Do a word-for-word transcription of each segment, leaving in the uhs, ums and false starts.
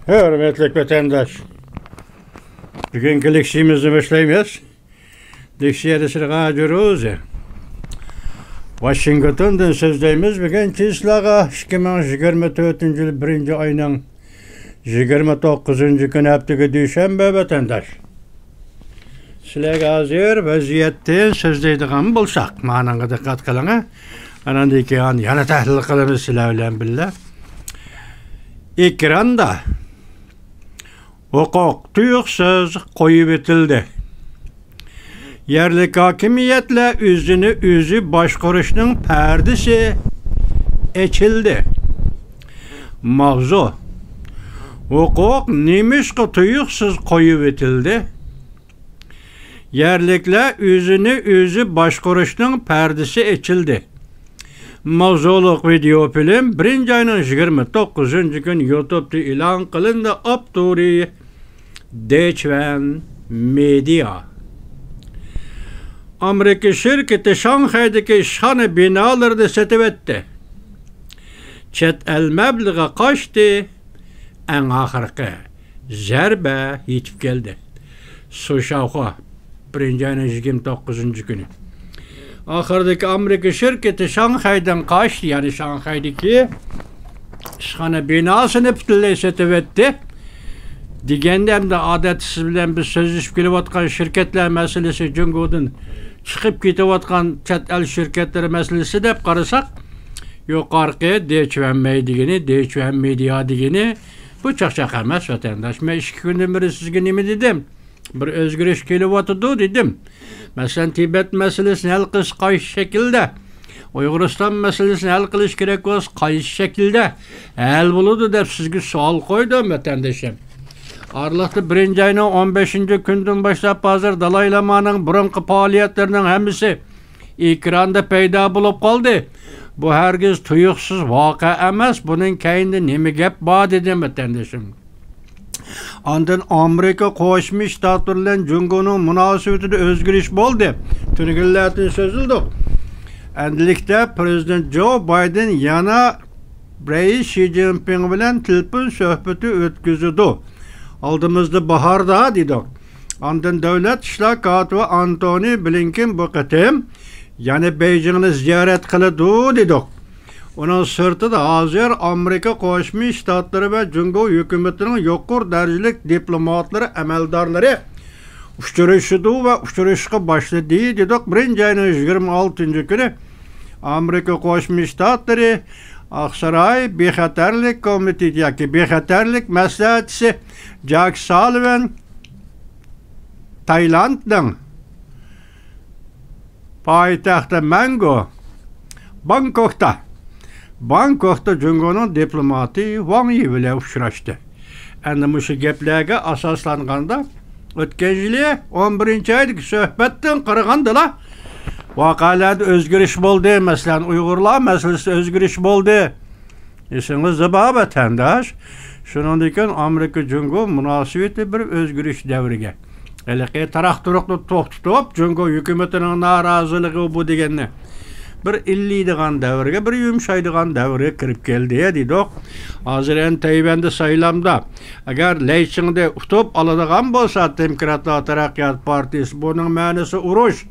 ھۆرمەتلىك ۋەتەنداش، بۈگۈنكى لېكسىيىمىزنى باشلايمىز. لېكسىيە دېسىلىغان جۇرۇزى. ۋاشىنگتوندىن سۆزلەيمىز. بۈگۈن چىسلاغا ئىككى مىڭ يىگىرمە تۆتىنچى يىل بىرىنچى ئاينىڭ يىگىرمە توققۇزىنچى كۈنى، ھەپتىگە دۈشەنبە، ۋەتەنداش. سىلەرگە ھازىر ۋەزىيەتتىن سۆزلەيدىغان بولساق، مانىڭغا دىققەت قىلىڭ. ئاناندىن كېيىن يەنە تەھلىل قىلىمىز سىلەر بىلەن بىللە. ئېكراندا ھوقۇق تۇيۇقسىز قويۇۋېتىلدى. يەرلىك ھاكىمىيەتلەر ئۆزىنى ئۆزى باشقۇرۇشنىڭ پەردىسى ئېچىلدى. ماۋزۇ: ھوقۇق نېمىشقا تۇيۇقسىز قويۇۋېتىلدى؟ يەرلىكلەر ئۆزىنى ئۆزى باشقۇرۇشنىڭ پەردىسى ئېچىلدى. ماۋزۇلۇق ۋىدېئو فىلىم بىرىنچى ئاينىڭ يىگىرمە توققۇزىنچى كۈنى يۇتۇبتا ئېلان قىلىندى. ئاپتورى: دېچۈەن مېدىيا. ئامېرىكا شىركىتى شاڭخەيدىكى ئىشخانا بىنالىرىنى سېتىۋەتتى. چەت ئەل مەبلىغى قاچتى. ئەڭ ئاخىرقى زەربە يېتىپ كەلدى. سۇشاخۇا، بىرىنچى ئاينىڭ يىگىرمە توققۇزىنچى كۈنى. ئاخىرىدىكى ئامېرىكا شىركىتى شاڭخەيدىن قاچتى، يەنى شاڭخەيدىكى ئىشخانا بىناسىنى پۈتۈنلەي سېتىۋەتتى. دېگەندە، ئەمدى ئادەتتە سىز بىلەن بىز سۆزلىشىپ كېلىۋاتقان شىركەتلەر مەسىلىسى، جۇڭگودىن چىقىپ كېتىۋاتقان چەت ئەل شىركەتلىرى مەسىلىسى دەپ قارىساق، يۇقىرىقى دېچۈەنمەي دېگىنى، دېچۈەن مېدىيا دېگىنى، بۇ چاقچاق ئەمەس، ۋەتەنداش. مەن ئىككى كۈندىن بېرى سىزگە نېمە دېدىم؟ بىر ئۆزگىرىش كېلىۋاتىدۇ دېدىم. مەسىلەن، تىبەت مەسىلىسىنى ھەل قىلىش قايسى شەكىلدە؟ ئۇيغۇرىستان مەسىلىسىنى ھەل قىلىش كېرەك بولسا، قايسى شەكىلدە ھەل بولىدۇ دەپ سىزگە سوئال قويدۇم، ۋەتەندىشىم. ئارىلىقتا بىرىنچى ئاينىڭ ئون بەشىنچى كۈنىدىن باشلاپ ھازىر دالاي لامانىڭ بۇرۇنقى پائالىيەتلىرىنىڭ ھەممىسى ئېكراندا پەيدا بولۇپ قالدى. بۇ ھەرگىز تۇيۇقسىز ۋەقە ئەمەس. بۇنىڭ كەينىدە نېمە گەپ بار دېدىم، ۋەتەندىشىم. ئاندىن ئامېرىكا قوشما شتاتلىرى بىلەن جۇڭگونىڭ مۇناسىۋىتىدە ئۆزگىرىش بولدى. تۈنۈگۈنلەردىن سۆزلىدۇق. ئەمدىلىكتە پىرېزىدېنت جو بايدېن يەنە رەئىس شى جىنپىڭ بىلەن تېلېفون سۆھبىتى ئۆتكۈزىدۇ. ئالدىمىزدا باھاردا دېدۇق. ئاندىن دۆلەت ئىشلار كاتىپى ئانتونى بلىنكېن بۇ قېتىم يەنە بېيجىڭنى زىيارەت قىلىدۇ دېدۇق. ئۇنىڭ سىرتىدا ھازىر ئامېرىكا قوشما شتاتلىرى ۋە جۇڭگو ھۆكۈمىتىنىڭ يۇقىرى دەرىجىلىك دىپلوماتلىرى، ئەمەلدارلىرى ئۇچرىشىدۇ ۋە ئۇچرىشىشقا باشلىدى دېدۇق. بىرىنچى ئاينىڭ يىگىرمە ئالتىنچى كۈنى ئامېرىكا قوشما شتاتلىرى ئاقساراي بىخەتەرلىك كومىتېتى ياكى بىخەتەرلىك مەسلىھەتچىسى جاك سالىۋان تايلاندنىڭ پايتەختى مەنگۇ، بانكوكتا، بانكوكتا جۇڭگونىڭ دىپلوماتى ۋاڭ يى بىلەن ئۇچراشتى. ئەنە مۇشۇ گەپلەرگە ئاساسلانغاندا، ئۆتكەن يىلى ئون بىرىنچى ئايدىكى سۆھبەتتىن قارىغاندىلا، ۋەقەلەردە ئۆزگىرىش بولدى. مەسىلەن، ئۇيغۇرلار مەسىلىسىدە ئۆزگىرىش بولدى. ئېسىڭىزدە بار، ۋەتەنداش. شۇنىڭدىن كېيىن ئامېرىكا جۇڭگو مۇناسىۋىتى بىر ئۆزگىرىش دەۋرىگە، ھېلىقى تاراق-تۇرۇقنى توختىتىپ، جۇڭگو ھۆكۈمىتىنىڭ نارازىلىقى بۇ دېگەننى بىر ئىللىيدىغان دەۋرگە، بىر يۇمشايدىغان دەۋرگە كىرىپ كەلدى، دېدۇق. ھازىر ئەنە تەيۋەندە سايلامدا ئەگەر لەيچىڭدە ئۇتۇپ ئالىدىغان بولسا، دېموكراتلار تەرەققىيات پارتىيىسى، بۇنىڭ مەنىسى ئۇرۇش.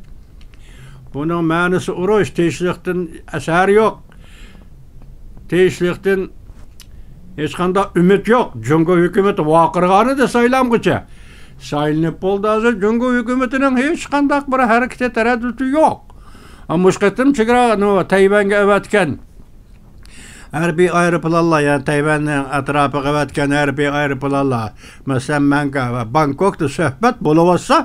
بۇنىڭ مەنىسى ئۇرۇش، تىنچلىقتىن ئەسەر يوق. تىنچلىقتىن ھېچقانداق ئۈمىد يوق. جۇڭگو ھۆكۈمىتى ۋارقىرىغانىدى سايلامغىچە. سايلىنىپ بولدى، ھازىر جۇڭگو ھۆكۈمىتىنىڭ ھېچقانداق بىر ھەرىكىتى، تەرەددۇتى يوق. مۇشۇ قېتىم چېگرا، نو، تەيۋەنگە ئەۋەتكەن ھەربىي ئايروپىلانلار، يەنى تەيۋەننىڭ ئەتراپىغا ئەۋەتكەن ھەربىي ئايروپىلانلار، مەسىلەن، مەنگا ۋە بانكوكتا سۆھبەت بولۇۋاتسا،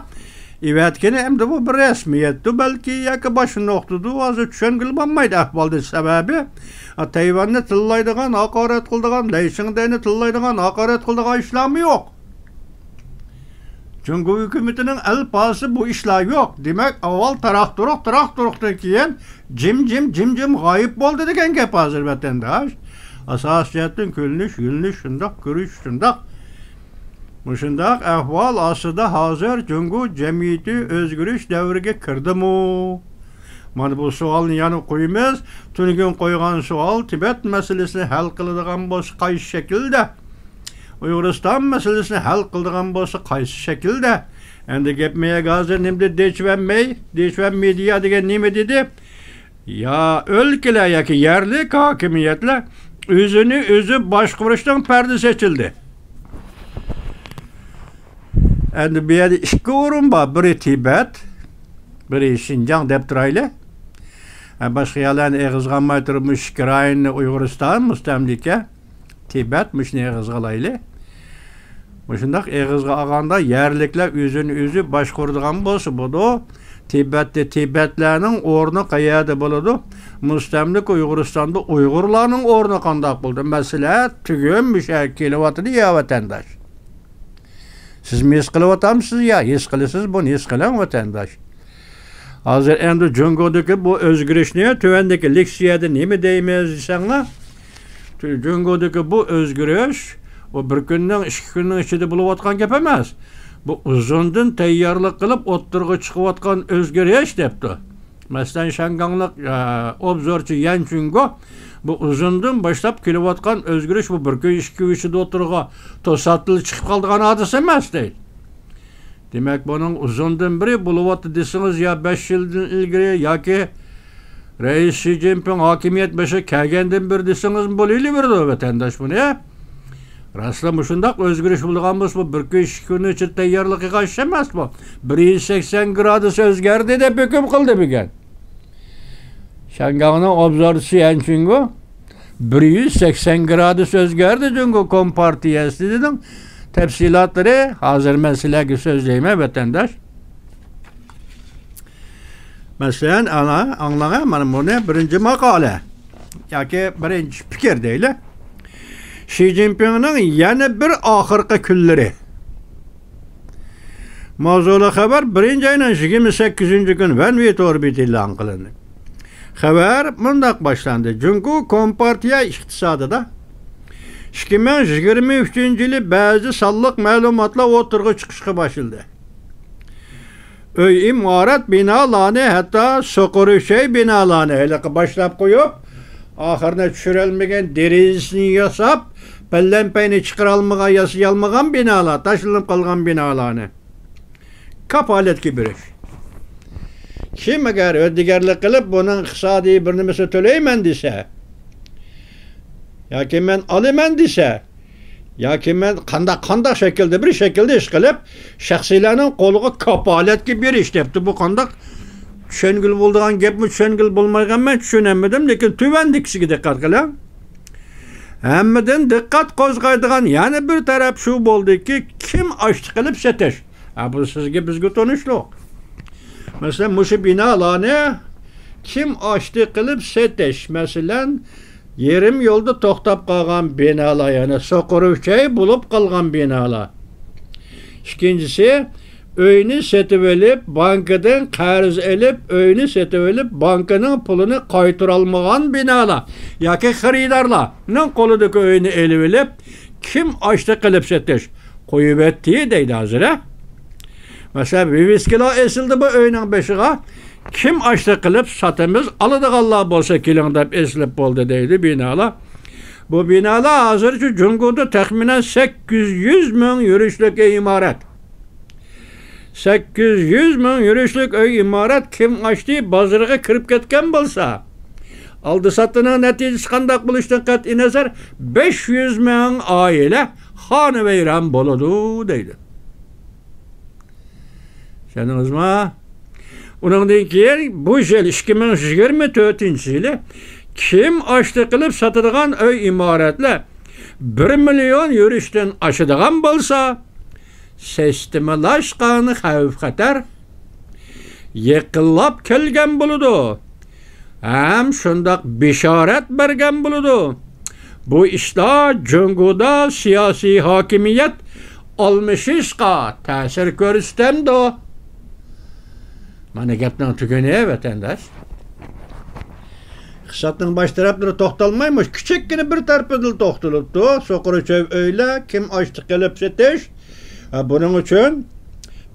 ئېۋەتكىنى ئەمدى بۇ بىر رەسمىيەتتۇ بەلكى ياكى باشقا نۇقتىدۇ، ھازىر چۈشەنگىلى بولمايدۇ ئەھۋالنى. سەۋەبى، تەيۋەننى تىللايدىغان، ھاقارەت قىلىدىغان، لەيشىڭدەينى تىللايدىغان، ھاقارەت قىلىدىغان ئىشلارمۇ يوق. جۇڭگو ھۆكۈمىتىنىڭ ئەلپازى بۇ ئىشلار يوق. دېمەك، ئاۋۋال تاراق-تۇرۇق، تاراق-تۇرۇقتىن كېيىن جىم-جىم، جىم-جىم غايىب بولدى دېگەن گەپ ھازىر، ۋەتەنداش. ئاساسىي جەھەتتىن كۈلۈنۈش، يۈلۈنۈش شۇنداق، كۈلۈش شۇنداق. مۇشۇنداق ئەھۋال ئاستىدا ھازىر جۇڭگو جەمئىيىتى ئۆزگىرىش دەۋرىگە كىردىمۇ؟ مانا بۇ سوئالنى يەنە قويىمىز. تۈنۈگۈن قويغان سوئال، تىبەت مەسىلىسىنى ھەل قىلىدىغان بولسا قايسى شەكىلدە؟ ئۇيغۇرىستان مەسىلىسىنى ھەل قىلىدىغان بولسا، قايسى شەكىلدە؟ ئەمدى گەپ مېيەگە ھازىر نېمە دېدى؟ دېيچۈەن مېي، دېيچۈەن مېدىيا دېگەن نېمە دېدى؟ يا ئۆلكىلەر ياكى يەرلىك ھاكىمىيەتلەر ئۆزىنى ئۆزى باشقۇرۇشنىڭ پەردىسى ئېچىلدى. ئەمدى بۇ يەردە ئىككى ئورۇن بار، بىرى تىبەت، بىرى شىنجاڭ دەپ تۇرايلى. ھە، باشقا يەرلەرنى ئېغىزغا ئالماي تۇرۇپ، مۇشۇ ئىككى رايوننى ئۇيغۇرىستان مۇستەملىكە، تىبەت، مۇشۇنى ئېغىزغا ئالايلى. مۇشۇنداق ئېغىزغا ئالغاندا يەرلىكلەر ئۆزىنى ئۆزى باشقۇرىدىغان بولسا بولىدۇ. تىبەتتە تىبەتلەرنىڭ ئورنى قەيەردە بولىدۇ؟ مۇستەملىكە ئۇيغۇرىستاندا ئۇيغۇرلارنىڭ ئورنى قانداق بولىدۇ؟ مەسىلە تۈگۈن مۇشۇ يەرگە كېلىۋاتىدۇ يا، ۋەتەنداش. سىزمۇ ھېس قىلىۋاتامسىز يا؟ ھېس قىلىسىز، بۇنى ھېس قىلىڭ، ۋەتەنداش. ھازىر ئەمدى جۇڭگودىكى بۇ ئۆزگىرىشنى تۆۋەندىكى لېكسىيەدە نېمە دەيمىز دېسەڭلار، جۇڭگودىكى بۇ ئۆزگىرىش، ئۇ بىر كۈننىڭ، ئىككى كۈننىڭ ئىچىدە بولۇۋاتقان گەپ ئەمەس. بۇ ئۇزۇندىن تەييارلىق قىلىپ ئوتتۇرىغا چىقىۋاتقان ئۆزگىرىش دەپتۇ. مەسىلەن، شياڭگاڭلىق، ئە، ئوبزورچى يەن چۈنگو، بۇ ئۇزۇندىن باشلاپ كېلىۋاتقان ئۆزگىرىش، بۇ بىر كۈن، ئىككى كۈن ئىچىدە ئوتتۇرىغا توساتتىلا چىقىپ قالىدىغان ھادىسە ئەمەس، دەيدۇ. دېمەك، بۇنىڭ ئۇزۇندىن بېرى بولۇۋاتتى دېسىڭىز، يا بەش يىلدىن ئىلگىرى ياكى رەئىس شى جىنپىڭ ھاكىمىيەت بېشىغا كەلگەندىن بېرى دېسىڭىزمۇ بولۇۋېرىدۇ، ۋەتەنداش، بۇنى. راستلا مۇشۇنداق ئۆزگىرىش بولىدىغان بولسا، بۇ بىر كۈن، ئىككى كۈننىڭ ئىچىدە تەييارلىق قىلغان ئىش ئەمەس بۇ. بىر يۈز سەكسەن گرادۇس ئۆزگەردى دەپ ھۆكۈم قىلدى بۈگۈن. شياڭگاڭنىڭ ئوبزورچىسى يەن چۈنگو، بىر يۈز سەكسەن گرادۇس ئۆزگەردى جۇڭگو كومپارتىيەسىنىڭ تەپسىلاتلىرى. ھازىر مەن سىلەرگە سۆزلەيمەن، ۋەتەنداش. مەسىلەن، ئانا، ئاڭلاڭا، مانا بۇنى بىرىنچى ماقالە ياكى بىرىنچى پىكىر دەيلى. شى جىنپىڭنىڭ يەنە بىر ئاخىرقى كۈنلىرى. ماۋزۇلۇق خەۋەر بىرىنچى ئاينىڭ يىگىرمە سەككىزىنچى كۈنى ۋەنۋې تور بېتى ئېلان قىلىندى. خەۋەر مۇنداق باشلاندى: جۇڭگو كومپارتىيە ئىقتىسادىدا ئىككى مىڭ يىگىرمە ئۈچىنچى يىلى بەزى سانلىق مەلۇماتلار ئوتتۇرىغا چىقىشقا باشلىدى. ئۆي ئىمارەت بىنالارنى، ھەتتا سوقۇرۇشەي بىنالارنى ھېلىقى باشلاپ قويۇپ، ئاخىرىنى چۈشۈرەلمىگەن، دېرىزىسىنى ياساپ، پەللەمپەينى چىقىرالمىغان، ياسىيالمىغان بىنالار، تاشلىنىپ قالغان بىنالارنى كاپالەتكە بېرىش. كىم ئەگەر ھۆددىگەرلىك قىلىپ، بۇنىڭ ئىقتىسادىي بىر نېمىسىنى تۆلەيمەن دېسە، ياكى مەن ئالىمەن دېسە، ياكى مەن قانداق، قانداق شەكىلدە، بىر شەكىلدە ئىش قىلىپ، شەخسىيلەرنىڭ قولىغا كاپالەتكە بېرىش دەپتۇ. بۇ قانداق چۈشەنگىلى بولىدىغان گەپمۇ؟ چۈشەنگىلى بولمايدىغان، مەن چۈشىنەلمىدىم، لېكىن تۆۋەندىكىسىگە دىققەت قىلىڭ. ھەممىدىن دىققەت قوزغايدىغان يەنە بىر تەرەپ شۇ بولدىكى، كىم ئاشتى قىلىپ سېتىش؟ ھە، بۇ سىزگە، بىزگە تونۇشلۇق. مەسىلەن، مۇشۇ بىنالارنى كىم ئاشتى قىلىپ سېتىش؟ مەسىلەن، يېرىم يولدا توختاپ قالغان بىنالار، يەنى سوقۇرۇشەي بولۇپ قالغان بىنالار. ئىككىنچىسى، ئۆينى سېتىۋېلىپ، بانكىدىن قەرز ئېلىپ، ئۆينى سېتىۋېلىپ، بانكىنىڭ پۇلىنى قايتۇرالمىغان بىنالار ياكى خېرىدارلارنىڭ قولىدىكى ئۆينى ئېلىۋېلىپ، كىم ئاشتى قىلىپ سېتىش؟ قويۇۋەتتى دەيدۇ ھازىر، ھە؟ مەسىلەن، ۋىۋىسكىلار ئېسىلدى بۇ ئۆينىڭ بېشىغا. كىم ئاشتى قىلىپ ساتىمىز، ئالىدىغانلار بولسا كېلىڭ دەپ ئېسىلىپ بولدى دەيدۇ بىنالار. بۇ بىنالار ھازىرچە جۇڭگودا تەخمىنەن سەككىز يۈز مىڭ يۈرۈشلۈك ئىمارەت. سەككىز يۈز مىڭ يۈرۈشلۈك ئۆي ئىمارەت كىم ئاشتى بازىرىغا كىرىپ كەتكەن بولسا، ئالدى ساتتىنىڭ نەتىجىسى قانداق بولۇشىدىن قەتئىينەزەر، بەش يۈز مىڭ ئائىلە خانىۋەيران بولىدۇ دەيدۇ. چۈشەندىڭىزمۇ؟ ئۇنىڭدىن كېيىن بۇ يىل، ئىككى مىڭ يىگىرمە تۆتىنچى يىلى، كىم ئاشتى قىلىپ ساتىدىغان ئۆي ئىمارەتلەر بىر مىليون يۈرۈشتىن ئاشىدىغان بولسا، سىستېمىلاشقان خەۋپ-خەتەر يېقىنلاپ كەلگەن بولىدۇ. ھەم شۇنداق بېشارەت بەرگەن بولىدۇ. بۇ ئىشلار جۇڭگودا سىياسىي ھاكىمىيەت ئالمىشىشقا تەسىر كۆرسىتەمدۇ؟ مانا گەپنىڭ تۈگۈنى، ۋەتەنداش. ئىقتىسادنىڭ باش تەرەپلىرى توختالماي، مۇشۇ كىچىككىنە بىر تەرىپىدىلا توختىلىپتۇ. سوقۇرۇچەي ئۆيلەر، كىم ئاشتى قىلىپ سېتىش، ھە، بۇنىڭ ئۈچۈن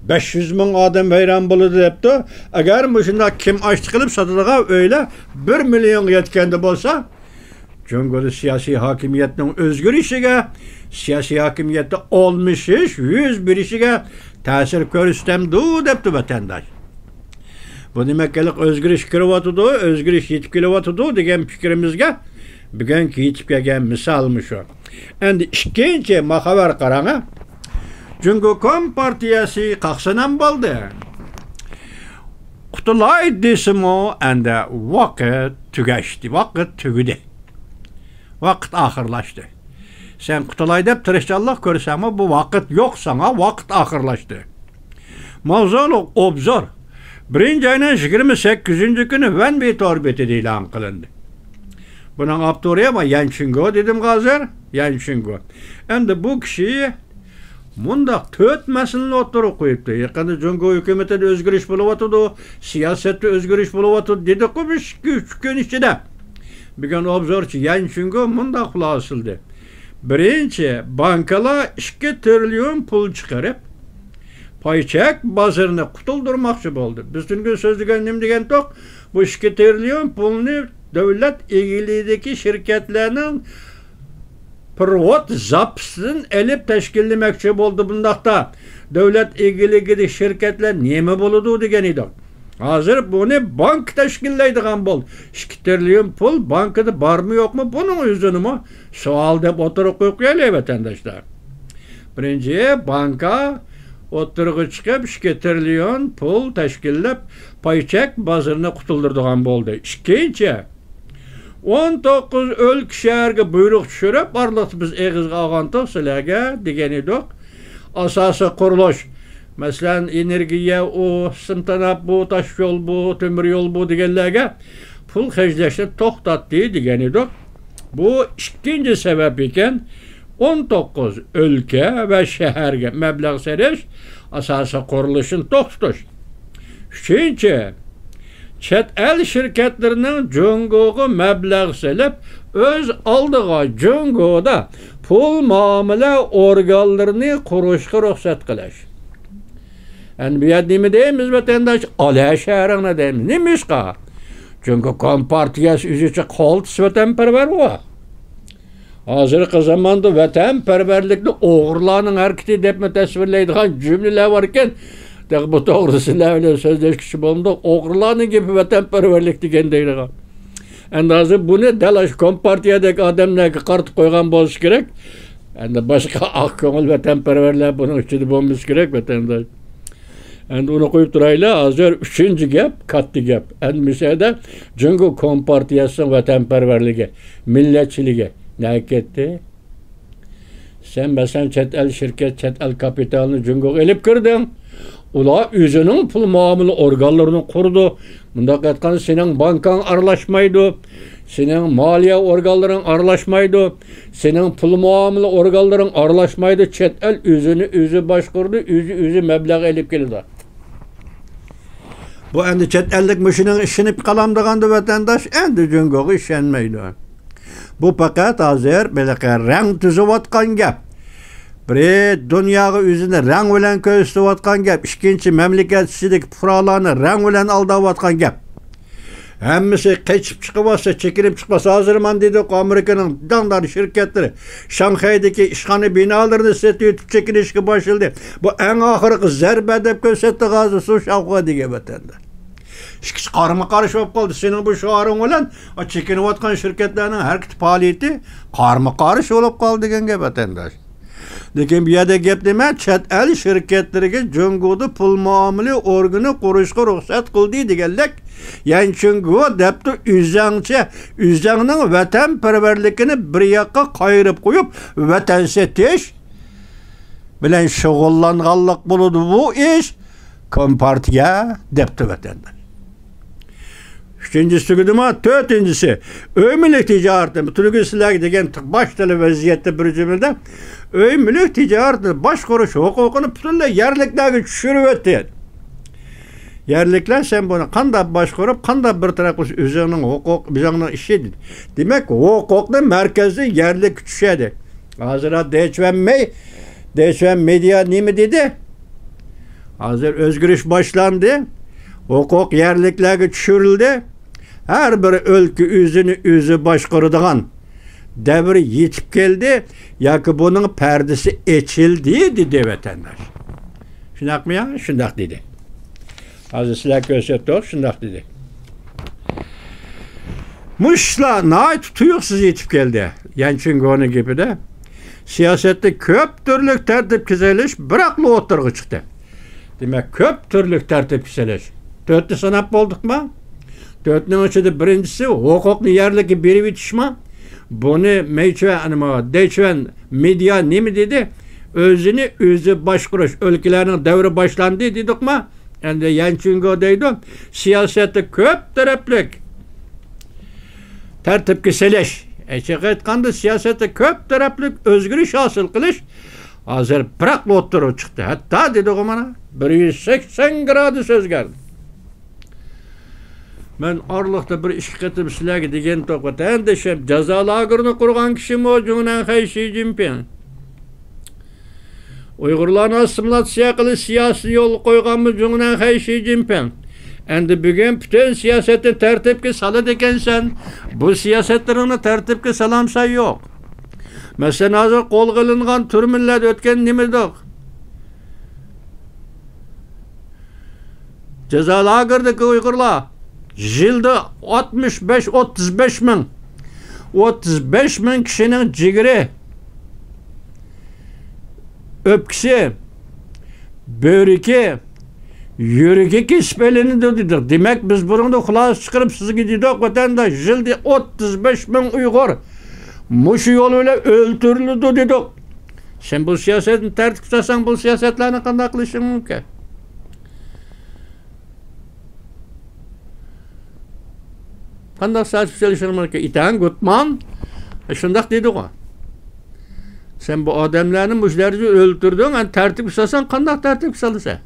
بەش يۈز مىڭ ئادەم ۋەيران بولىدۇ دەپتۇ. ئەگەر مۇشۇنداق كىم ئاشتى قىلىپ ساتىدىغان ئۆيلەر بىر مىليونغا يەتكەندە بولسا، جۇڭگودا سىياسىي ھاكىمىيەتنىڭ ئۆزگىرىشىگە، سىياسىي ھاكىمىيەتتە ئالمىشىش يۈز بېرىشىگە تەسىر كۆرسىتەمدۇ دەپتۇ ۋەتەنداش. بۇ نېمە، ھېلىقى ئۆزگىرىش كىرىۋاتىدۇ، ئۆزگىرىش يېتىپ كېلىۋاتىدۇ دېگەن پىكرىمىزگە بۈگۈنكى يېتىپ كەلگەن مىسال مۇشۇ. ئەمدى ئىككىنچى، ما خەۋەر قاراڭ، ھە. جۇڭگو كومپارتىيەسى قاقسىنام بولدى. قۇتۇلاي دېسىمۇ، ئەندى ۋاقىت تۈگەشتى، ۋاقىت تۈگىدى. ۋاقىت ئاخىرلاشتى. سەن قۇتۇلاي دەپ تىرىشچانلىق كۆرسەڭمۇ، بۇ ۋاقىت يوق ساڭا، ۋاقىت ئاخىرلاشتى. ماۋزۇلۇق ئوبزور. بىرىنچى ئاينىڭ يىگىرمە سەككىزىنچى كۈنى ۋەنبى تور بېتىدە ئېلان قىلىندى. بۇنىڭ ئاپتورى ما يەن چىڭگو دېدىم ھازىر، يەن چىڭگو. ئەمدى بۇ كىشى مۇنداق تۆت مەسىلىنى ئوتتۇرىغا قويۇپتۇ. يېقىندا جۇڭگو ھۆكۈمىتىدە ئۆزگىرىش بولۇۋاتىدۇ، سىياسەتتە ئۆزگىرىش بولۇۋاتىدۇ دېدۇققۇ بىر ئىككى، ئۈچ كۈن ئىچىدە. بۈگۈن ئوبزورچى يەن چىڭگو مۇنداق خۇلاسىلىدى. بىرىنچى، بانكىلار ئىككى تىرىليون پۇل چىقىرىپ، پاي چەك بازىرىنى قۇتۇلدۇرماقچى بولدى. بىز تۈنۈگۈن سۆزلىگەن نېمە دېگەنتۇق؟ بۇ ئىككى تىرىليون پۇلنى دۆلەت ئىگىلىكىدىكى شىركەتلەرنىڭ پېرېۋوت زاپىسىدىن ئېلىپ تەشكىللىمەكچى بولدى. بۇنداقتا دۆلەت ئىگىلىكىدىكى شىركەتلەر نېمە بولىدۇ دېگەن ئىدۇق. ھازىر بۇنى بانكا تەشكىللەيدىغان بولدى. ئىككى تىرىليون پۇل بانكىدا بارمۇ يوقمۇ، بۇنىڭ ئۆزىنىمۇ سوئال دەپ ئوتتۇرىغا قويۇپ قويايلى، ۋەتەنداشلار. بىرىنچى، بانكا ئوتتۇرىغا چىقىپ، ئىككى تىرىليون پۇل تەشكىللەپ، پاي چەك بازىرىنى قۇتۇلدۇرىدىغان بولدى. ئىككىنچى، ئون توققۇز ئۆلكە شەھەرگە بۇيرۇق چۈشۈرۈپ، ئارىلىقتا بىز ئېغىزغا ئالغانتۇق سىلەرگە دېگەن ئىدۇق. ئاساسىي قۇرۇلۇش، مەسىلەن، ئېنېرگىيە، ئۇ سىمتوناپ بۇ، تاش يول بۇ، تۆمۈر يول بۇ دېگەنلەرگە پۇل خەجلەشنى توختاتتى دېگەن ئىدۇق. بۇ ئىككىنچى سەۋەب ئىكەن. ئون توققۇز ئۆلكە ۋە شەھەرگە مەبلەغ سېلىش، ئاساسىي قۇرۇلۇشنى توختىتىش. ئۈچىنچى، چەت ئەل شىركەتلىرىنىڭ جۇڭگوغا مەبلەغ سېلىپ، ئۆز ئالدىغا جۇڭگودا پۇل مۇئامىلە ئورگانلىرىنى قۇرۇشقا رۇخسەت قىلىش. ئەمدى بۇ يەردە نېمە دەيمىز، ۋەتەنداش؟ ئالە شەھىرىڭنى دەيمىز. نېمىشقا؟ چۈنكى كومپارتىيەسى ئۆزىچە قالتىس ۋەتەنپەرۋەرغۇ. ھازىرقى زاماندا ۋەتەنپەرۋەرلىكنى ئوغرىلارنىڭ ھەرىكىتى دەپمۇ تەسۋىرلەيدىغان جۈملىلەر باركەن. تېخى بۇ توغرىدا سىلەر بىلەن سۆزلەشكۈچى بولدۇق. ئوغرىلارنىڭ گېپى ۋەتەنپەرۋەرلىك دېگەن دەيدىغان. ئەمدى ھازىر بۇنى دەل ئاشۇ كومپارتىيەدىكى ئادەملەرگە قارىتىپ قويغان بولسا كېرەك. ئەمدى باشقا ئاق كۆڭۈل ۋەتەنپەرۋەرلەر بۇنىڭ ئىچىدە بولمىسا كېرەك، ۋەتەنداش. ئەمدى ئۇنى قويۇپ تۇرايلى، ھازىر ئۈچىنچى گەپ، كاتتا گەپ. ئەمدى مۇشۇ يەردە جۇڭگو كومپارتىيەسىنىڭ ۋەتەنپەرۋەرلىكى، مىللەتچىلىكى نەگە كەتتى؟ سەن، مەسىلەن، چەت ئەل شىركەت، چەت ئەل كاپىتالىنى جۇڭگوغا ئېلىپ كىردىڭ. ئۇلار ئۆزىنىڭ پۇل مۇئامىلە ئورگانلىرىنى قۇردى. مۇنداق ئېيتقاندا، سېنىڭ بانكاڭ ئارىلاشمايدۇ، سېنىڭ مالىيە ئورگانلىرىڭ ئارىلاشمايدۇ، سېنىڭ پۇل مۇئامىلە ئورگانلىرىڭ ئارىلاشمايدۇ. چەت ئەل ئۆزىنى ئۆزى باشقۇرىدۇ، ئۆزى، ئۆزى مەبلەغ ئېلىپ كېلىدۇ. بۇ ئەمدى چەت ئەللىك مۇشۇنىڭغا ئىشىنىپ قالامدىغاندۇ، ۋەتەنداش ئەمدى جۇڭگوغا ئىشەنمەيدۇ. بۇ پەقەت ھازىر بېلىقى رەڭ تۈزۈۋاتقان گەپ. بىرى، دۇنياغا ئۆزىنى رەڭ بىلەن كۆرسىتىۋاتقان گەپ. ئىككىنچى، مەملىكەت ئىچىدىكى پۇقرالارنى رەڭ بىلەن ئالداۋاتقان گەپ. ھەممىسى قېچىپ چىقىۋاتسا، چېكىنىپ چىقماسا، ھازىر مانا دېدۇق، ئامېرىكىنىڭ داڭدار شىركەتلىرى شاڭخەيدىكى ئىشخانا بىنالىرىنى سېتىۋېتىپ چېكىنىشكە باشلىدى. بۇ ئەڭ ئاخىرقى زەربە دەپ كۆرسەتتى ھازىر سۇ شاۋخۇا دېگەن ۋەتەندە. ئىككىسى قارىمۇ قارشى بولۇپ قالدى. سېنىڭ بۇ شوئارىڭ بىلەن، ئا، چېكىنىۋاتقان شىركەتلەرنىڭ ھەرىكىتى، پائالىيىتى قارىمۇ قارشى بولۇپ قالدى دېگەن گەپ، ۋەتەنداش. لېكىن بۇ يەردە گەپ نېمە؟ چەت ئەل شىركەتلىرىگە جۇڭگودا پۇل مۇئامىلە ئورگىنى قۇرۇشقا رۇخسەت قىلدى دېگەنلىك. يەنى جۇڭگو دەپتۇ، ئۆزەڭچە، ئۆزەڭنىڭ ۋەتەنپەرۋەرلىكىنى بىر ياققا قايرىپ قويۇپ، ۋەتەن سېتىش بىلەن شۇغۇللانغانلىق بولىدۇ بۇ ئىش. كومپارتىيە دەپتۇ ۋەتەندە. ئۈچىنچىسى تۈگىدىمۇ؟ تۆتىنچىسى، ئۆي مۈلۈك تىجارىتى. تۈنۈگۈن سىلەرگە دېگەن باشتىلا ۋەزىيەتتە بىر جۈملىدە ئۆي مۈلۈك تىجارىتىنى باشقۇرۇش ھوقۇقىنى پۈتۈنلەي يەرلىكلەرگە چۈشۈرۈۋەتتى. يەرلىكلەر، سەن بۇنى قانداق باشقۇرۇپ، قانداق بىر تەرەپ قىلسا ئۆزۈڭنىڭ ھوقۇق، ئۆزۈڭنىڭ ئىشى. دېمەك، ھوقۇقنى مەركەزدىن يەرلىككە چۈشەدى. ھازىر دېچۈەنمەي، دېچۈەن مېدىيا نېمە دېدى؟ ھازىر ئۆزگىرىش باشلاندى. ھوقۇق يەرلىكلەرگە چۈشۈرۈلدى. ھەر بىر ئۆلكە ئۆزىنى ئۆزى باشقۇرىدىغان، دەۋرى يېتىپ كەلدى ياكى بۇنىڭ پەردىسى ئېچىلدى، دېدى ۋەتەنداش. شۇنداقمۇ يا؟ شۇنداق دېدى. ھازىر سىلەرگە كۆرسەتتۇق، شۇنداق دېدى. مۇشۇلار ناھايىتى تۇيۇقسىز يېتىپ كەلدى. يەنچۈنگونىڭ گېپىدە سىياسەتتە كۆپ تۈرلۈك تەرتىپكە سېلىش بىراقلا ئوتتۇرىغا چىقتى. دېمەك، كۆپ تۈرلۈك تەرتىپكە سېلىش. تۆتنى ساناپ بولدۇقما؟ تۆتنىڭ ئىچىدە بىرىنچىسى ھوقۇقنى يەرلىككە بېرىۋېتىشما؟ بۇنى مېيچۈەن، نېمە، دېيچۈەن مېدىيا نېمە دېدى؟ ئۆزىنى ئۆزى باشقۇرۇش، ئۆلكىلەرنىڭ دەۋرى باشلاندى دېدۇقما؟ ئەمدى يەنچۈنگو دەيدۇ، سىياسەتتە كۆپ تەرەپلىك تەرتىپكە سېلىش. ئېچىق ئېيتقاندا، سىياسەتتە كۆپ تەرەپلىك ئۆزگىرىش ھاسىل قىلىش ھازىر بىراقلا ئوتتۇرىغا چىقتى. ھەتتا دېدىغۇ مانا، بىر يۈز سەكسەن گرادۇس ئۆزگەردى. مەن ئارىلىقتا بىر ئىككى قېتىم سىلەرگە دېگەن توقۇت، ھەندىشەم جازا لاگېرىنى قۇرغان كىشىمۇ جۇڭنەنخەي شى جىنپىڭ. ئۇيغۇرلارنى ئاسسىمىلاتسىيە قىلىش سىياسىتىنى يولغا قويغانمۇ جۇڭنەنخەي شى جىنپىڭ. ئەمدى بۈگۈن پۈتۈن سىياسەتنى تەرتىپكە سالىدىكەنسەن. بۇ سىياسەتلىرىڭنى تەرتىپكە سالامسەن؟ يوق. مەسىلەن، ھازىر قولغا ئېلىنغان تۈرمىلەردە ئۆتكەن نېمىدۇق؟ جازا لاگېرىدىكى ئۇيغۇرلار يىلدا ئاتمىش بەش، ئوتتۇز بەش مىڭ، ئوتتۇز بەش مىڭ كىشىنىڭ جىگىرى، ئۆپكىسى، بۆرىكى، يۈرىكى كېسىپ ئېلىنىدۇ دېدۇق. دېمەك، بىز بۇنىڭدىن خۇلاسە چىقىرىپ سىزگە دېدۇق، ۋەتەنداش، يىلدا ئوتتۇز بەش مىڭ ئۇيغۇر مۇشۇ يول بىلەن ئۆلتۈرۈلىدۇ دېدۇق. سەن بۇ سىياسەتنى تەرتىپكە سالساڭ، بۇ سىياسەتلەرنى قانداق قىلىشىڭ مۇمكىن؟ قانداق سىياسەت سېلىشىڭ مۇمكىن؟ ئىتەن گۇتمان شۇنداق دېدىغۇ. سەن بۇ ئادەملەرنى مۇشۇ دەرىجىدە ئۆلتۈردۈڭ، ئەنە تەرتىپكە سالساڭ، قانداق تەرتىپكە سالىسەن؟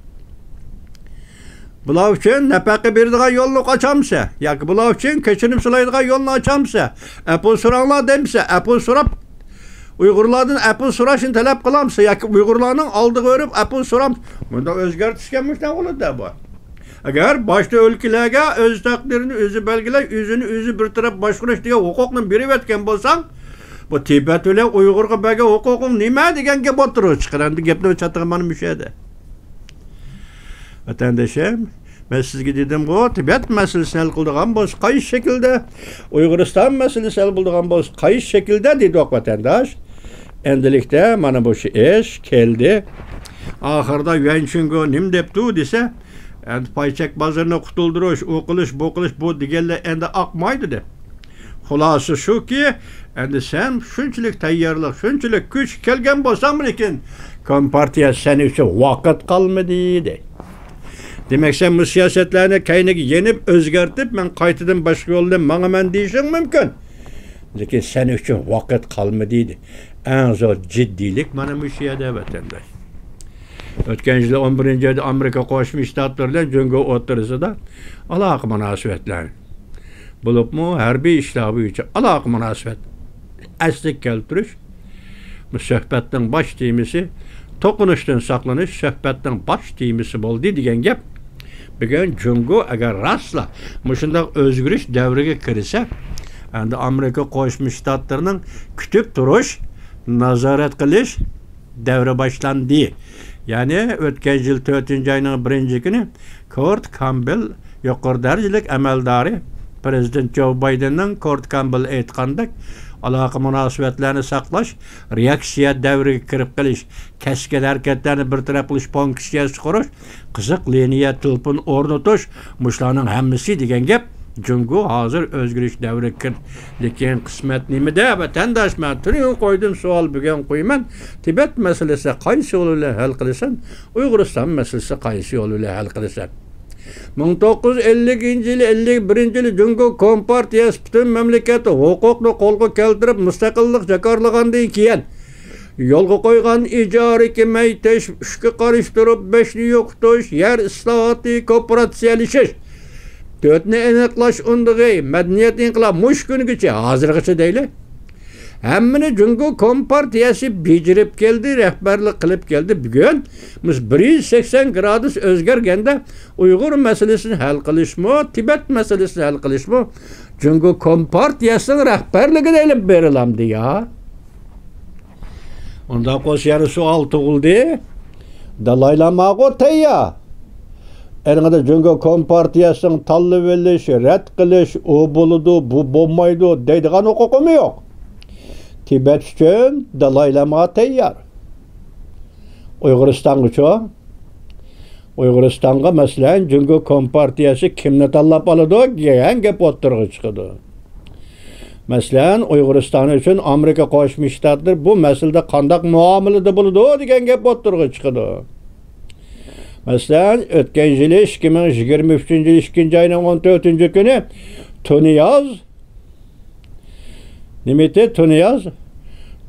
بۇلار ئۈچۈن نەپەقە بېرىدىغان يولنى ئاچامسەن؟ ياكى بۇلار ئۈچۈن كەچۈرۈم سورايدىغان يولنى ئاچامسەن؟ ئەپۇ سوراڭلار دەمسەن؟ ئەپۇ سوراپ، ئۇيغۇرلاردىن ئەپۇ سوراشنى تەلەپ قىلامسەن؟ ياكى ئۇيغۇرلارنىڭ ئالدىغا بېرىپ ئەپۇ سورام، بۇنداق ئۆزگەرتىشكە مۇشۇنداق بولىدۇ بۇ. ئەگەر باشتا ئۆلكىلەرگە ئۆز تەقدىرىنى ئۆزى بەلگىلەي، ئۆزىنى ئۆزى بىر تەرەپ باشقۇرۇش دېگەن ھوقۇقنى بېرىۋەتكەن بولساڭ، بۇ تىبەت بىلەن ئۇيغۇرغا بەرگەن ھوقۇقۇڭ نېمە دېگەن گەپ ئوتتۇرىغا چىقىدۇ. ئەمدى گەپنى چاتىقى مانا مۇشۇ يەردە. ۋەتەندىشىم، مەن سىزگە دېدىمغۇ، تىبەت مەسىلىسىنى ھەل قىلىدىغان بولسا قايسى شەكىلدە، ئۇيغۇرىستان مەسىلىسى ھەل بولىدىغان بولسا قايسى شەكىلدە دېدۇق، ۋەتەنداش. ئەمدىلىكتە مانا بۇ ئىش كەلدى. ئاخىرىدا يۈەنچۈنگو نېمە دەپتۇ دېسە، ئەمدى پاي چەك بازىرىنى قۇتۇلدۇرۇش، ئۇ قىلىش، بۇ قىلىش، بۇ دېگەنلەر ئەمدى ئاقمايدۇ دەپ. خۇلاسە شۇكى، ئەمدى سەن شۇنچىلىك تەييارلىق، شۇنچىلىك كۈچ كەلگەن بولساڭمۇ، لېكىن كومپارتىيە سەن ئۈچۈن ۋاقىت قالمىدى، دەي. دېمەك، سەن بۇ سىياسەتلەرنى كەينىگە يېنىپ، ئۆزگەرتىپ، مەن قايتىدىن باشقا يولدىن ماڭىمەن دېيىشىڭ مۇمكىن. لېكىن سەن ئۈچۈن ۋاقىت قالمىدى، دەي. ئەڭ زور جىددىيلىك مانا مۇشۇ يەردە، ۋەتەنداش. ئۆتكەن يىل ئون بىرىنچى ئايدا ئامېرىكا قوشما شتاتلىرى بىلەن جۇڭگو ئوتتۇرىسىدا ئالاقە مۇناسىۋەتلەر، بولۇپمۇ ھەربىي ئىشلار بويىچە ئالاقە مۇناسىۋەت ئەسلىگە كەلتۈرۈش، بۇ سۆھبەتنىڭ باش تېمىسى، توقۇنۇشتىن ساقلىنىش سۆھبەتنىڭ باش تېمىسى بولدى دېگەن گەپ. بۈگۈن جۇڭگو ئەگەر راستلا مۇشۇنداق ئۆزگىرىش دەۋرىگە كىرسە، ئەمدى ئامېرىكا قوشما شتاتلىرىنىڭ كۈتۈپ تۇرۇش، نازارەت قىلىش دەۋرى باشلاندى. يەنى ئۆتكەن يىل تۆتىنچى ئاينىڭ بىرىنچى كۈنى كورت كامبېل يۇقىرى دەرىجىلىك ئەمەلدارى، پىرېزىدېنت جو بايدېننىڭ كورت كامبېل ئېيتقاندەك، ئالاقە مۇناسىۋەتلەرنى ساقلاش، رېئاكسىيە دەۋرىگە كىرىپ قېلىش، كەسكىن ھەرىكەتلەرنى بىر تەرەپ قىلىش پونكىتىيەسى قۇرۇش، قىزىق لىنىيە تېلېفون ئورنىتىش، مۇشۇلارنىڭ ھەممىسى دېگەن گەپ. جۇڭگو ھازىر ئۆزگىرىش دەۋرىگە كىردى. لېكىن قىسمەت نېمىدە، ۋەتەنداش؟ مەن تۈنۈگۈن قويدۇم سوئال، بۈگۈن قويىمەن. تىبەت مەسىلىسى قايسى يول بىلەن ھەل قىلىسەن؟ ئۇيغۇرىستان مەسىلىسى قايسى يول بىلەن ھەل قىلىسەن؟ مىڭ توققۇز يۈز ئەللىكىنچى يىلى، ئەللىك بىرىنچى يىلى جۇڭگو كومپارتىيەسى پۈتۈن مەملىكەتتە ھوقۇقنى قولغا كەلتۈرۈپ، مۇستەقىللىق جاكارلىغاندىن كېيىن، يولغا قويغان ئىجارە كېمەيتىش، ئۈچكە قارشى تۇرۇپ بەشنى يوقىتىش، يەر ئىسلاھاتى، كوپىراتسىيەلىشىش، تۆتنى ئېنىقلاش ئۇندىغى، مەدەنىيەت ئىنقىلابى مۇشۇ كۈنگىچە، ھازىرغىچە دەيلى. ھەممىنى جۇڭگو كومپارتىيەسى بېجىرىپ كەلدى، رەھبەرلىك قىلىپ كەلدى. بۈگۈن مۇشۇ بىر يۈز سەكسەن گرادۇس ئۆزگەرگەندە، ئۇيغۇر مەسىلىسىنى ھەل قىلىشمۇ، تىبەت مەسىلىسىنى ھەل قىلىشمۇ جۇڭگو كومپارتىيەسىنىڭ رەھبەرلىكىدە ئېلىپ بېرىلامدۇ يا؟ ئۇنداق بولسا يەنە سوئال تۇغۇلدى. دالاي لاماغۇ تەييار. ئېنىڭدا جۇڭگو كومپارتىيەسىنىڭ تاللىۋېلىش، رەت قىلىش، ئۇ بولىدۇ، بۇ بولمايدۇ دەيدىغان ھوقۇقىمۇ يوق. تىبەت ئۈچۈن دالاي لاما تەييار. ئۇيغۇرىستانغىچۇ؟ ئۇيغۇرىستانغا، مەسىلەن، جۇڭگو كومپارتىيەسى كىمنى تاللاپ ئالىدۇ دېگەن گەپ ئوتتۇرىغا چىقىدۇ. مەسىلەن، ئۇيغۇرىستان ئۈچۈن ئامېرىكا قوشما شتاتلىرى بۇ مەسىلىدە قانداق مۇئامىلىدە بولىدۇ دېگەن گەپ ئوتتۇرىغا چىقىدۇ. مەسىلەن، ئۆتكەن يىلى، ئىككى مىڭ يىگىرمە ئۈچىنچى يىل ئىككىنچى ئاينىڭ ئون تۆتىنچى كۈنى تۇنىياز، نېمىتى تۇنىياز؟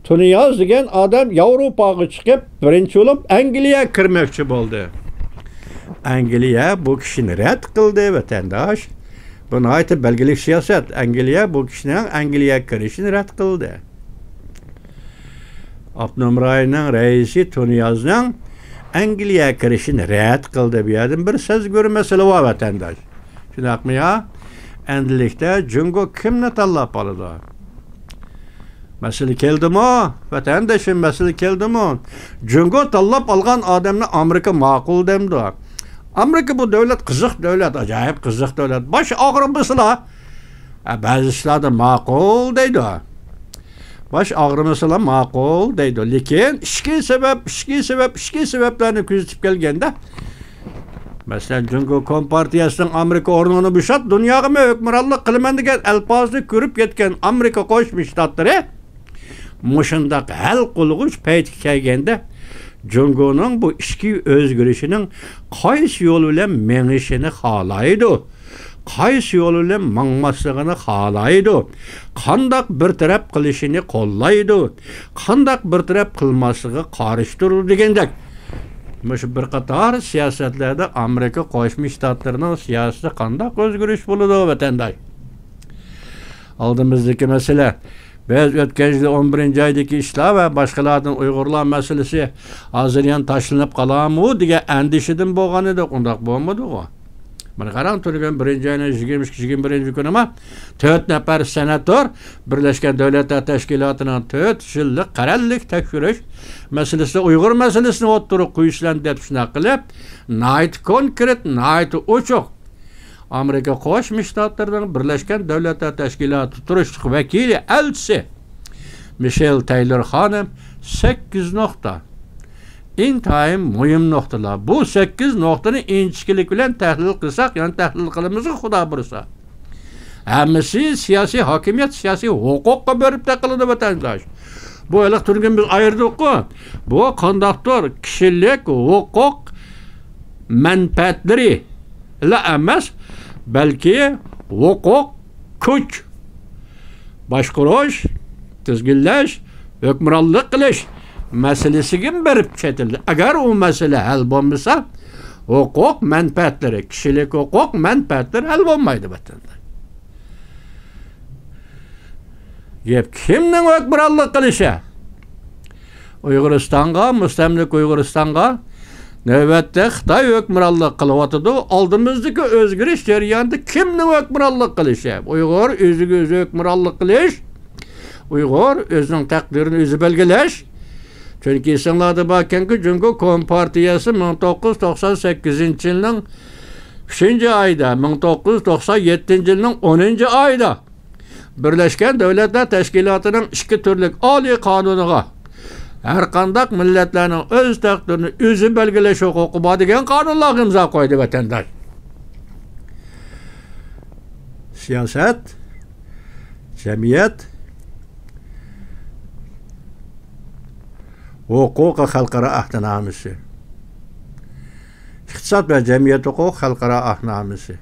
تۇنىياز دېگەن ئادەم ياۋروپاغا چىقىپ، بىرىنچى بولۇپ ئەنگلىيە كىرمەكچى بولدى. ئەنگلىيە بۇ كىشىنى رەت قىلدى، ۋەتەنداش. بۇ ناھايىتى بەلگىلىك سىياسەت. ئەنگلىيە بۇ كىشىنىڭ ئەنگلىيەگە كىرىشىنى رەت قىلدى. ئاپتونوم رايوننىڭ رەئىسى تۇنىيازنىڭ ئەنگلىيەگە كىرىشىنى رەت قىلدى. بۇ يەردىن بىر سەزگۈر مەسىلە بار، ۋەتەنداش. شۇنداقمۇ يا؟ ئەمدىلىكتە جۇڭگو كىمنى تاللاپ ئالىدۇ؟ مەسىلە كەلدىمۇ؟ ۋەتەندىشىم، مەسىلە كەلدىمۇ؟ جۇڭگو تاللاپ ئالغان ئادەمنى ئامېرىكا ماقۇل دەمدۇ؟ ئامېرىكا بۇ دۆلەت قىزىق دۆلەت، ئاجايىپ قىزىق دۆلەت. باش ئاغرىمىسىلا، ئە، بەزى ئىشلاردا ماقۇل دەيدۇ. باش ئاغرىمىسىلا ماقۇل دەيدۇ. لېكىن ئىچكى سەۋەب، ئىچكى سەۋەب، ئىچكى سەۋەبلەرنى كۆزىتىپ كەلگەندە، مەسىلەن، جۇڭگو كومپارتىيەسىنىڭ «ئامېرىكا ئورنۇڭنى بوشات، دۇنياغا مەن ھۆكۈمرانلىق قىلىمەن» دېگەن ئەلپازنى كۆرۈپ يەتكەن ئامېرىكا قوشما شتاتلىرى مۇشۇنداق ھەل قىلغۇچ پەيتكە كەلگەندە، جۇڭگونىڭ بۇ ئىچكى ئۆزگىرىشىنىڭ قايسى يول بىلەن مېڭىشىنى خالايدۇ، قايسى يول بىلەن ماڭماسلىقىنى خالايدۇ، قانداق بىر تەرەپ قىلىشىنى قوللايدۇ، قانداق بىر تەرەپ قىلماسلىقىغا قارشى تۇرىدۇ دېگەندەك، مۇشۇ بىر قاتار سىياسەتلەردە ئامېرىكا قوشما شتاتلىرىنىڭ سىياسىتىدە قانداق ئۆزگىرىش بولىدۇ، ۋەتەنداش؟ ئالدىمىزدىكى مەسىلە، بىز ئۆتكەن يىل ئون بىرىنچى ئايدىكى ئىشلار ۋە باشقىلاردىن ئۇيغۇرلار مەسىلىسى ھازىر يەنە تاشلىنىپ قالارمۇ دېگەن ئەندىشىدىن بولغان ئىدۇق. ئۇنداق بولمىدىغۇ. مانا قاراڭ، تۈنۈگۈن بىرىنچى ئاينىڭ يىگىرمە ئىككى، يىگىرمە بىرىنچى كۈنىما تۆت نەپەر سېناتور بىرلەشكەن دۆلەتلەر تەشكىلاتىنىڭ تۆت يىللىق قەرەللىك تەكشۈرۈش مەسىلىسىدە ئۇيغۇر مەسىلىسىنى ئوتتۇرىغا قويۇشلارنى دەپ شۇنداق قىلىپ، ناھايىتى كونكرېت، ناھايىتى ئوچۇق، ئامېرىكا قوشما شتاتلىرىنىڭ بىرلەشكەن دۆلەتلەر تەشكىلاتى تۇرۇشلۇق ۋەكىلى، ئەلچىسى مىشېل تەيلور خانىم سەككىز نۇقتا، ئىنتايىن مۇھىم نۇقتىلار. بۇ سەككىز نۇقتىنى ئىنچىكىلىك بىلەن تەھلىل قىلساق، يەنە تەھلىل قىلىمىزغۇ، خۇدا بۇيرۇسا. ھەممىسى سىياسىي ھاكىمىيەت، سىياسىي ھوقۇققا بېرىپ تەقىلىدۇ، ۋەتەنداش. بۇ ھېلىقى تۈنۈگۈن بىز ئايرىدۇققۇ. بۇ قانداقتۇر كىشىلىك ھوقۇق مەنپەئەتلىرى لا ئەمەس، بەلكى ھوقۇق، كۈچ، باشقۇرۇش، تىزگىنلەش، ھۆكۈمرانلىق قىلىش مەسىلىسىگە بېرىپ چېتىلدى. ئەگەر ئۇ مەسىلە ھەل بولمىسا، ھوقۇق مەنپەئەتلىرى، كىشىلىك ھوقۇق مەنپەئەتلىرى ھەل بولمايدۇ، ۋەتەنداش. گەپ كىمنىڭ ھۆكۈمرانلىق قىلىشى؟ ئۇيغۇرىستانغا، مۇستەملىكە ئۇيغۇرىستانغا نۆۋەتتە خىتاي ھۆكۈمرانلىق قىلىۋاتىدۇ. ئالدىمىزدىكى ئۆزگىرىش جەريانىدا كىمنىڭ ھۆكۈمرانلىق قىلىشى؟ ئۇيغۇر ئۆزىگە ئۆزى ھۆكۈمرانلىق قىلىش، ئۇيغۇر ئۆزىنىڭ تەقدىرىنى ئۆزى بەلگىلەش. چۈنكى ئېسىڭلاردا باركەنكى، جۇڭگو كومپارتىيەسى مىڭ توققۇز يۈز توقسان سەككىزىنچى يىلنىڭ ئۈچىنچى ئايدا، مىڭ توققۇز يۈز توقسان يەتتىنچى يىلنىڭ ئونىنچى ئايىدا بىرلەشكەن دۆلەتلەر تەشكىلاتىنىڭ ئىككى تۈرلۈك ئالىي قانۇنىغا، ھەرقانداق مىللەتلەرنىڭ ئۆز تەقدىرىنى ئۆزى بەلگىلەش ھوقۇقى بار دېگەن قانۇنلارغا ئىمزا قويدى، ۋەتەنداش. سىياسەت، جەمئىيەت ھوقۇقى خەلقئارا ئەھدىنامىسى، ئىقتىساد ۋە جەمئىيەت ھوقۇقى خەلقئارا ئەھدىنامىسى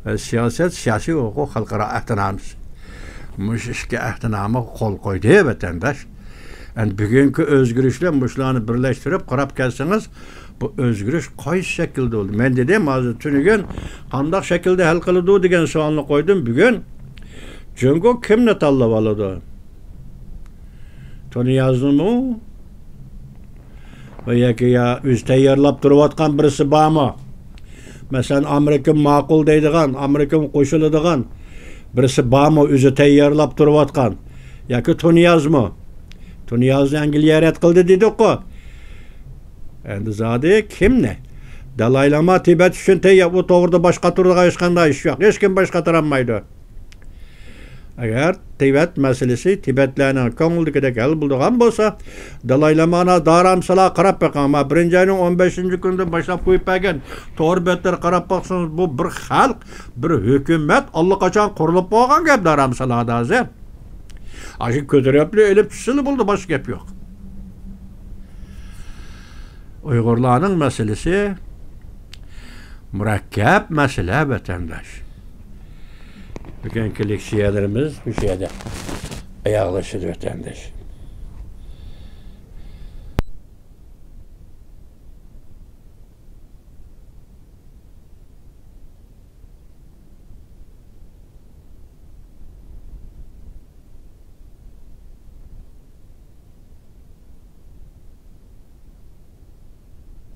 ۋە سىياسەت، سىياسىي ھوقۇق خەلقئارا ئەھدىنامىسى. مۇشۇ ئىككى ئەھدىنامىغا قول قويدى، ۋەتەنداش. ئەمدى بۈگۈنكى ئۆزگىرىشلەر مۇشۇلارنى بىرلەشتۈرۈپ قاراپ كەلسىڭىز، بۇ ئۆزگىرىش قايسى شەكىلدە بولدى؟ مەن دېدىم، ھازىر تۈنۈگۈن قانداق شەكىلدە ھەل قىلىدۇ دېگەن سوئالنى قويدۇم. بۈگۈن جۇڭگو كىمنى تاللاپ ئالىدۇ؟ تۇنىيازنىمۇ ۋە ياكى يا ئۆزى تەييارلاپ تۇرۇۋاتقان بىرسى بارمۇ؟ مەسىلەن، ئامېرىكا ماقۇل دەيدىغان، ئامېرىكا قوشۇلىدىغان بىرسى بارمۇ ئۆزى تەييارلاپ تۇرۇۋاتقان؟ ياكى تۇنىيازمۇ؟ تۇنىيازنى ئەنگلىيە رەت قىلدى دېدۇققۇ. ئەمدى زادى كىمنى؟ دالاي لاما تىبەت ئۈچۈن تەييار، ئۇ توغرىدا باش قاتۇرىدىغان ھېچقانداق ئىش يوق. ھېچكىم باش قاتۇرالمايدۇ. ئەگەر تىبەت مەسىلىسى تىبەتلەرنىڭ كۆڭلىدىكىدەك ھەل بولىدىغان بولسا، دالاي لاماغا دارامسالا قاراپ بېقىڭ. ما بىرىنچى ئاينىڭ ئون بەشىنچى كۈنىدىن باشلاپ قويۇپ بەرگەن تور بەتلەرگە قاراپ باقسىڭىز، بۇ بىر خەلق، بىر ھۆكۈمەت ئاللىقاچان قۇرۇلۇپ بولغان گەپ دارامسالادا ھازىر. ئاشۇ كۆتۈرۈپلا ئېلىپ چۈشسىلا بولدى، باشقا گەپ يوق. ئۇيغۇرلارنىڭ مەسىلىسى مۇرەككەپ مەسىلە، ۋەتەنداش. بۈگۈنكى لېكسىيەلىرىمىز مۇشۇ يەردە ئاياغلىشىدۇ، ۋەتەنداش.